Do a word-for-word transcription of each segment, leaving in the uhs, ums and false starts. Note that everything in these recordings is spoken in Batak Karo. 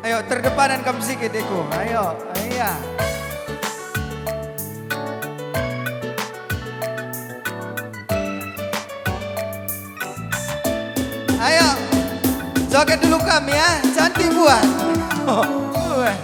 Ayo, terdepanan kam sikit, Eko. Ayo, iya. Ayo, joget dulu kam ya, cantik buat. Weh.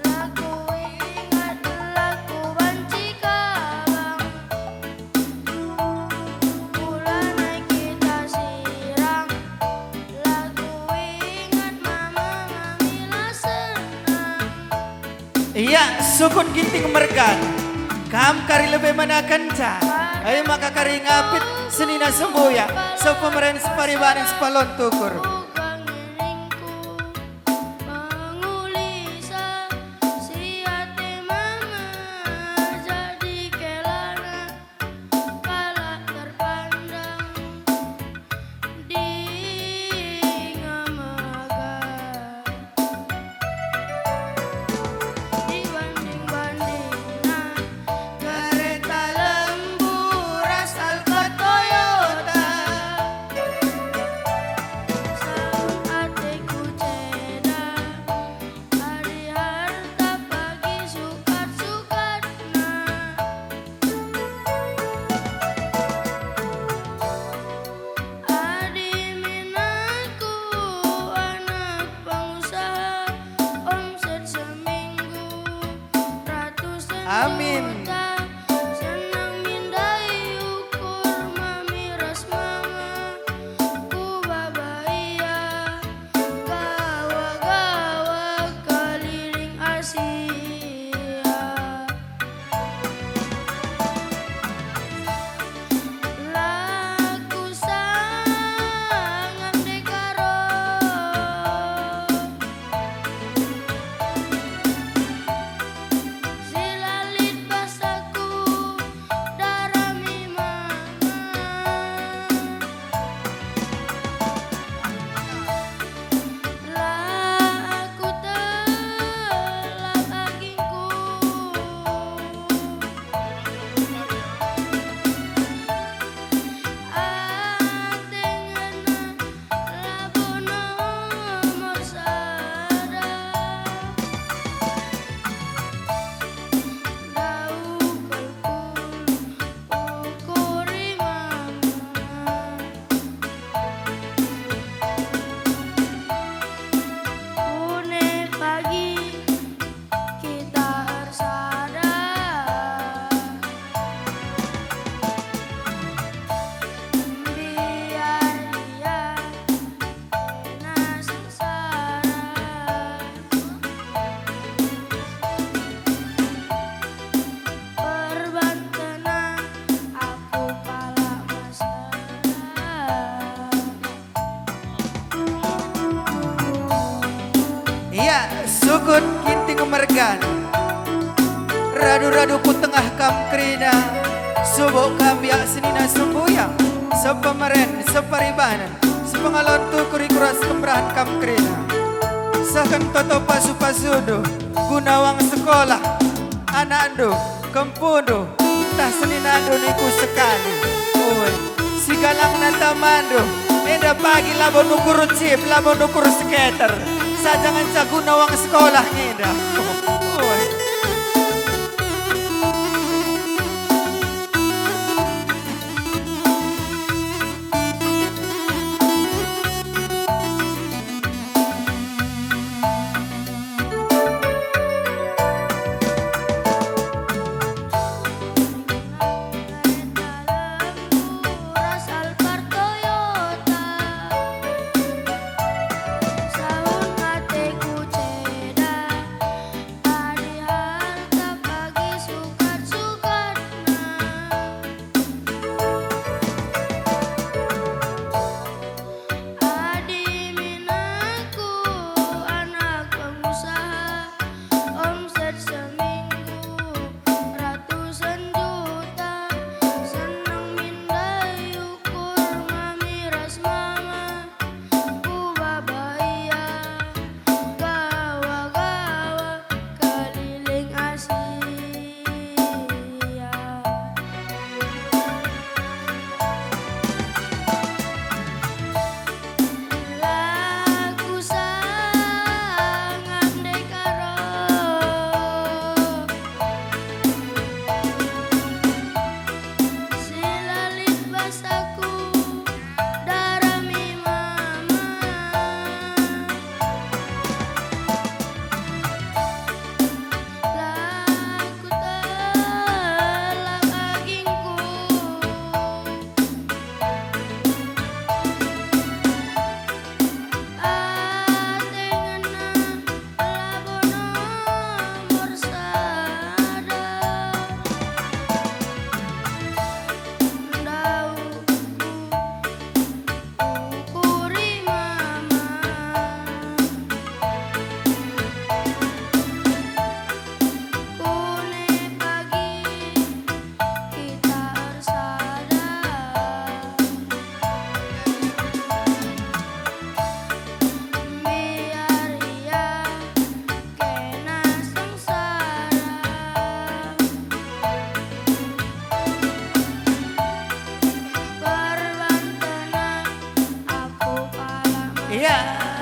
La kuingat, la kubanci kabang. Kula nai kita sirang. La kuingat mama, mami la senang. Ia, sukut Ginting mergan. Kam kari lebe menakenca. E maka kari ngapit senina sembuyak. Sepemeren, separibanen, sepalon tukur. Pengulisa si ate mama jadi kelana. Kalak terpandang di ngemega. Dibanding-bandingna kereta lembu ras Alphard Toyota. Saung ateku ceda, adi harta pagi sukat-sukatna. Adi min aku anak pengusaha, omset seminggu ratusan Amin. Juta, senang min ndai ukur mami ras mama, ku baba ia. Gawa-gawa keliling Asia. La kusangap ndekah ro. Si la lit basaku, darami mama. La aku telap agingku. Ate ngena labo nomor sada. Ndauh kal kul ukuri mama. Une pagi kita ersada. Mbiar ia kena sengsara. Perban kena aku kalak mesra. Ia, sukut Ginting mergan. Radu-radu ku tengah kam kerina, subuk kam ia senina sembuyak, sepemeren, separibanen, sepengalon tukur i kuras kemberahen kam kerina. Sehken toto pasu-pasundu, guna uang sekolah anakndu, kempundu, ntah seninandu niku sekali. Ue, si galangna tamandu, enda pagi labo nukur chip, labo nukur skater, saja ngenca guna uang sekolah nge enda. Ue.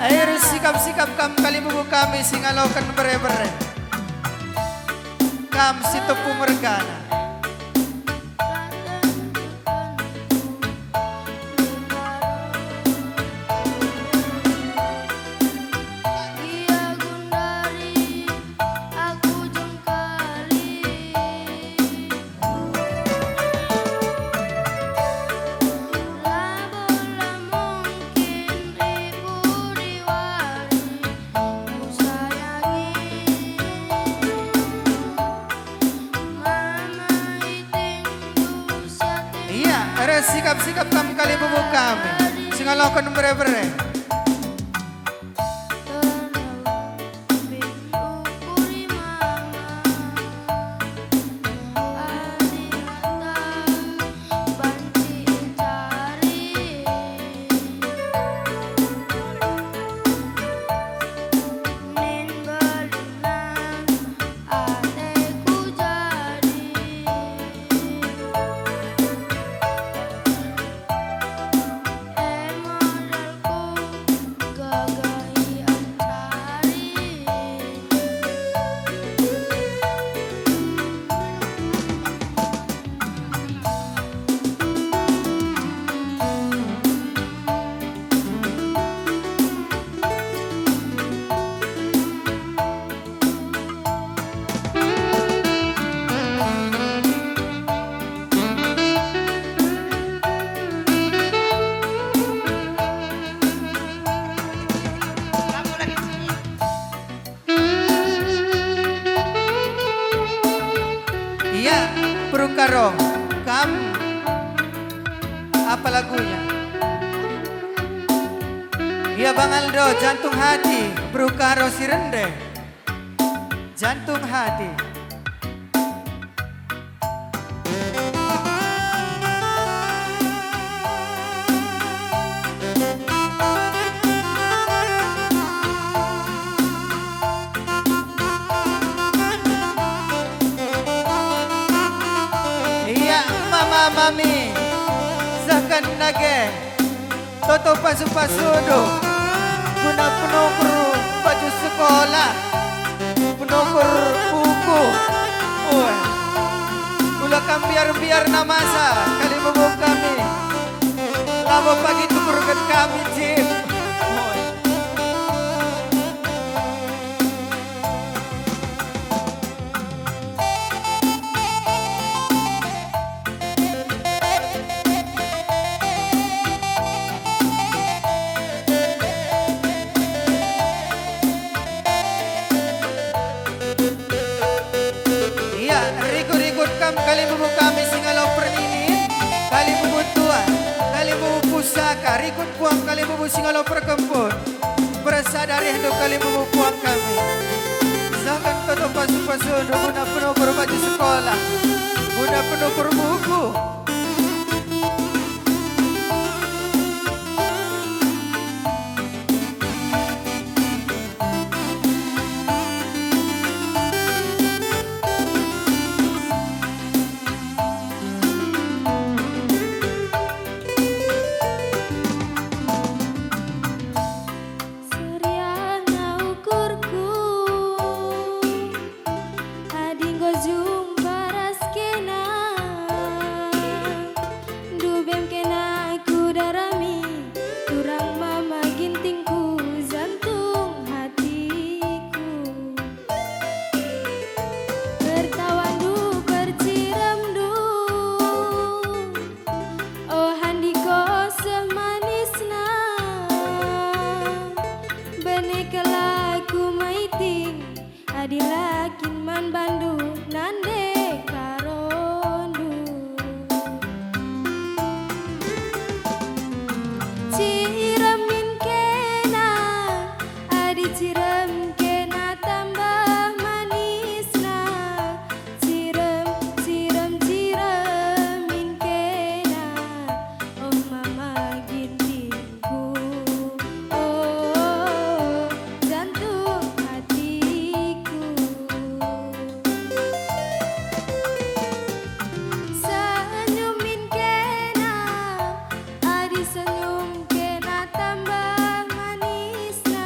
Ersikap-sikap kam kalimbubu kami si ngaloken bere-bere. Kam si tepu mergana. Ia gundari aku jengkali. Labo la mungkin ipudi wari kusayangi. Mama itingku siatik. Ia, ersikap-sikap kam kalimbubu kami si ngaloken bere-bere. Ateku jadi e modalku gagahi ancari. Ia, Perukaro, kam apa lagunya? Ia, Bang Aldo, Jantung Hati, Perukaro si rende. Jantung Hati. Ia, mama mami, sehken nage. Toto pasu-pasundu guna penukur baju sekolah, penukur buku. Ue. Ula kam mbiar-mbiar namasa kalimbubu kami. Labo pagi tukurken kami, Jip. Ue. Ia, rikut-rikut kam kalimbubu kami si ngalo perninin, kalimbubu tua, kalimbubu pusaka, rikut puang kalimbubu si ngalo perkempun. Bersada rihndu kalimbubu puang kami. Sehken toto pasu-pasundu guna penukur baju sekolah, guna penukur buku. Seriahna ukurku adi enggo jumpa ras kena. Ndube me kena kudarami, turang mama gintingku, jantung hatiku. Pertawandu, perciremndu, o handiko seh manisna. Bene kelaku maiting, adi la kin man bandu nande karondu. Cirem min kena, adi cirem kena tambah manisna. Cirem, cirem, cirem min kena, oh mama gintingku, oh jantung hatiku. Senyum min kena, adi senyum kena tambah manisna.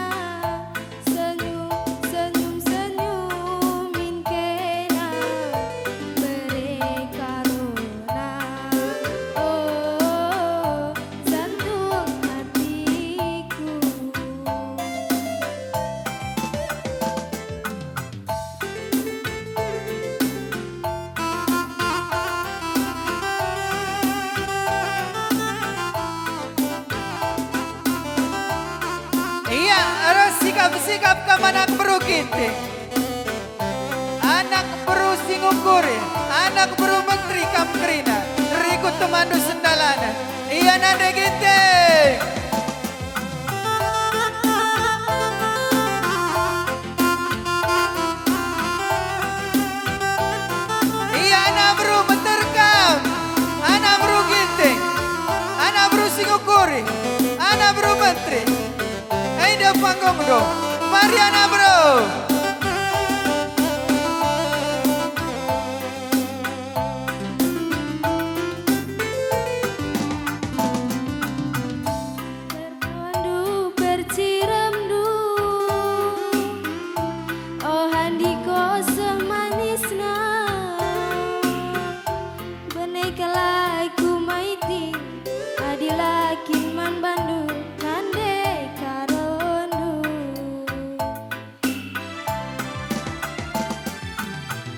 Sikap kam anak beru Ginting, anak beru Singukuri, anak beru menteri kam kerina, rikut temanndu sendalana. Ia nande Ginting. Ia anak beru meterkam, anak beru Ginting, anak beru Singukuri, anak beru menteri. Enda panggungndu, mari anak beru. Pertondu perciremndu, oh, andiko seh manisna. Bene kalai ku maiti, adi la kin man bandu nande karondu.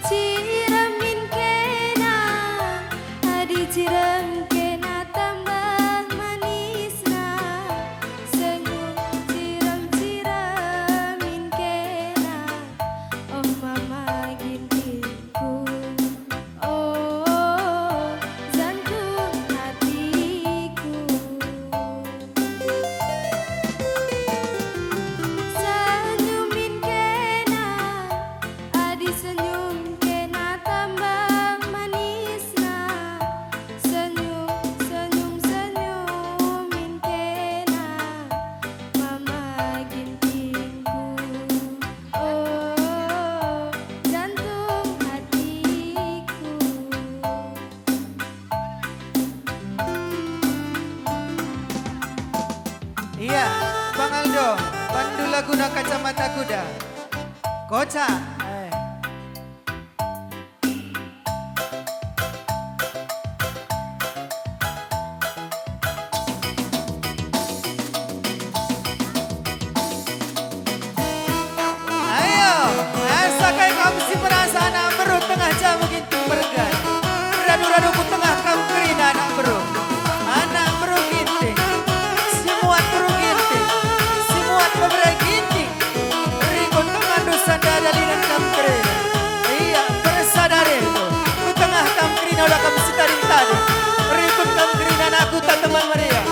Cirem min kena, adi cirem kena tambah manisna. Senyum cirem-cirem min kena, oh, mama Gintingku. Oh, jantung hatiku. Senyum min kena, adi senyum kena tambah manisna. Senyum, senyum, senyum min kena, mama Gintingku. Oh, jantung hatiku. Iya, Bang Aldo, bandu laguna Kacamata Kuda. Kocak. Eh. Ayo, asa kai kam si merasa anak beru tengah jamu Ginting mergan. Radu-radu ku tengah kam kerina anak beru. Anak beru Ginting, si muat beru Ginting, si muat bebere Ginting. Rikut temanndu sanda dalinan kam kerina. Ia, persadari tu. Ku tengah kam kerina ula kam sitading-tading. Rikut kam kerina anakku tak teman meriah.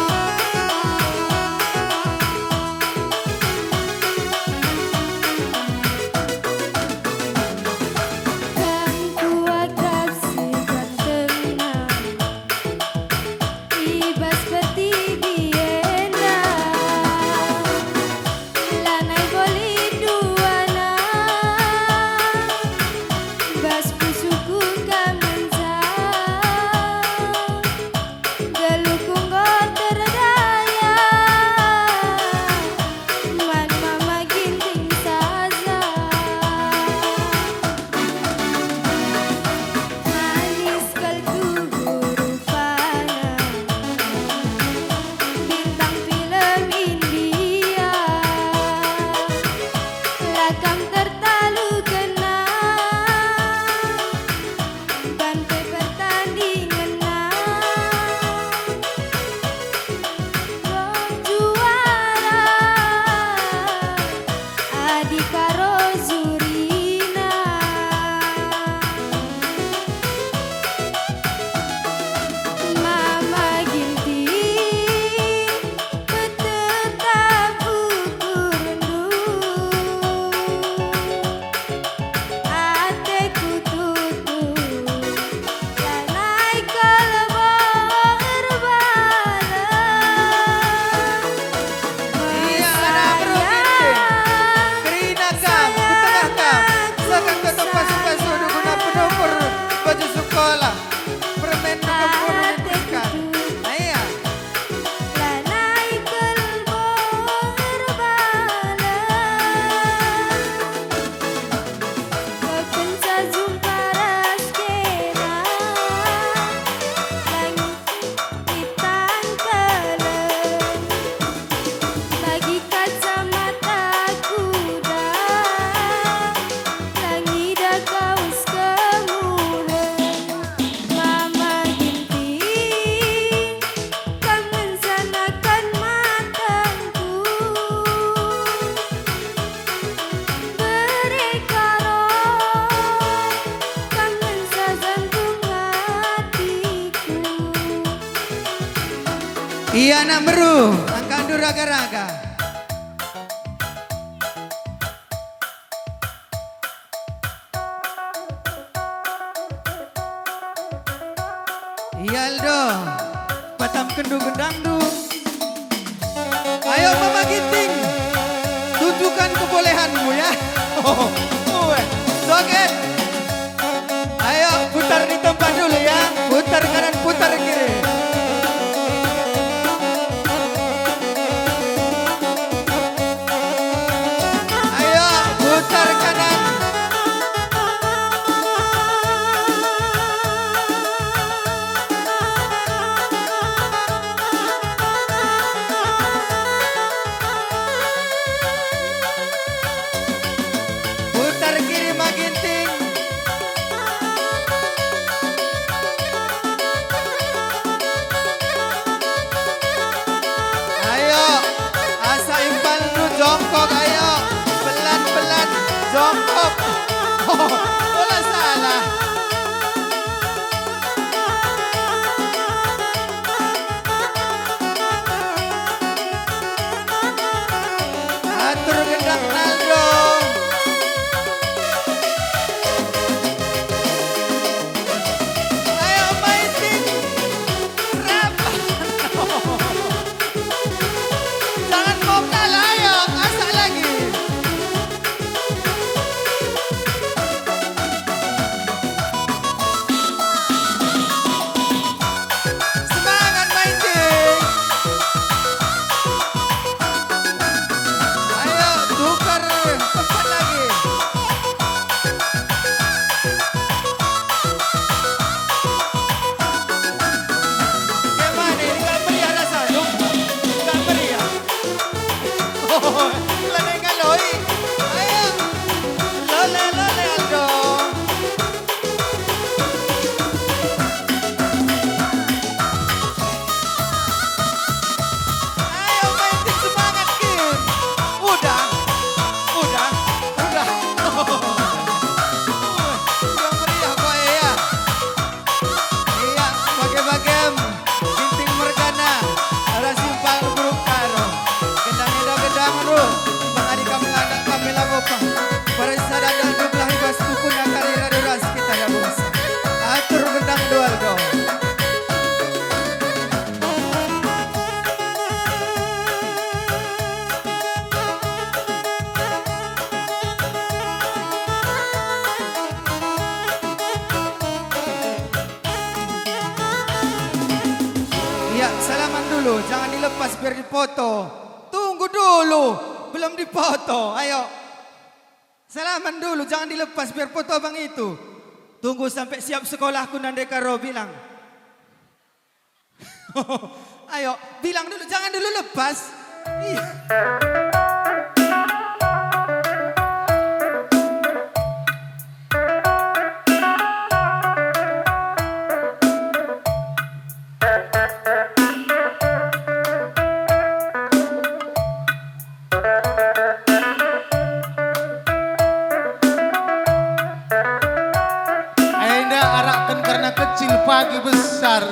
Kam kuakap si gantengna i bas pertibi enda. Lanai boli duana, bas pusuhku kam ngenca. Geluhku enggo Ia anak beru, angkandu raga-raga. Ia Aldo, patamkenndu gendangndu. Ayo Mama Ginting, tunjukkan kebolehanmu ya. Ueh, joget. Ayo, putar di tempat dulu ya. Putar kanan, putar kiri. Ayo, putar kanan. Putar kiri, Mama Ginting. Ayo, asa impalndu jongkok, ayo. Pelan-pelan, jongkok. Ola salah. Atur gendang Aldo. Ayo, Maitin. Rap. Jangan mau kalah, ayo, masak lagi. Semangat, Maitin. Ayo, tukar tempat lagi. Bagaimana ini, nggak meriah rasanya? Nggak meriah. Oh, leleng ngaloi. Ayo. Lole, lole, Aldo. Ayo, Maitin, semangat kin. Udah, udah, udah. Udah meriah kok ya. Iya, bagem-bagem. Ginting mergana, arah simpang Buruk Karo. Gendang enda gendang ru, mengadi kami landak kami lagopa. Barang sada dak dublah ibas tukun akari radu ras kita ya bangsa. Atur gendang dual do. Ya, salaman dulu, jangan dilepas biar dipoto. Tunggu dulu, belum dipoto. Ayo. Salaman dulu, jangan dilepas biar foto abang itu. Tunggu sampai siap sekolahku nande Karo bilang. Ayo, bilang dulu, jangan dulu lepas. Ih. Enda arakken karena kecil pagi besar.